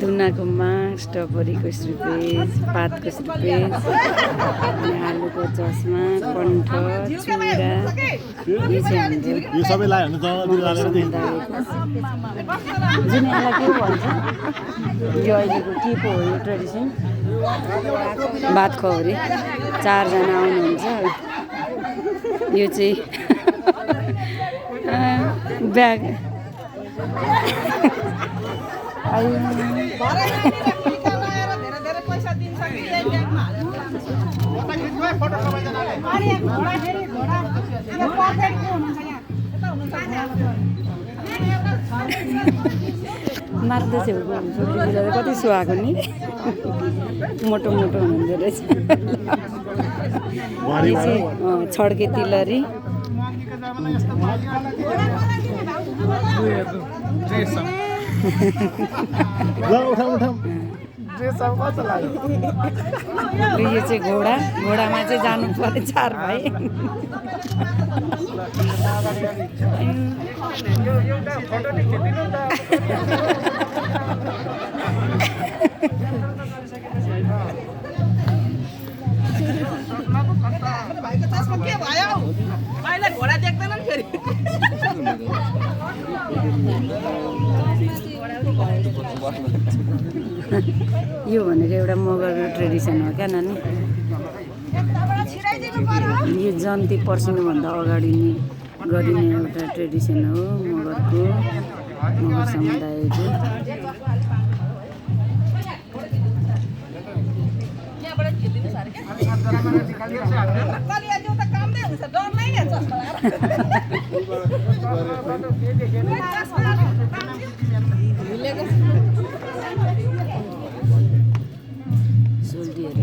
दुनाको माग, स्ट्रबेरीको स्टुपेज, पातको स्टुपेज, अनि आलुको चस्मा, कण्ठ, चुरा। यो चाहिँ हाम्रो यो सबै लायो भने जुन यसलाई के भन्छ यो अहिलेको के पो हो यो ट्रेडिसन भात खौरी 4 जना आउनुहुन्छ। यो चाहिँ ब्याग मार्दै छेउको हुन्छ कति सुहाएको नि मोटो मोटो हुँदो रहेछ। यो चाहिँ छड्के तिलरी यो चाहिँ घोडा, घोडामा चाहिँ जानु पर्यो 4 भाइ। घोडा देख्दैन फेरि यो भनेको एउटा मगर ट्रेडिसन हो क्या नानी। यो जन्ती पर्सिनुभन्दा अगाडि नै गरिने एउटा ट्रेडिसन हो मगरको, मगर समुदायको। सोल्टीहरू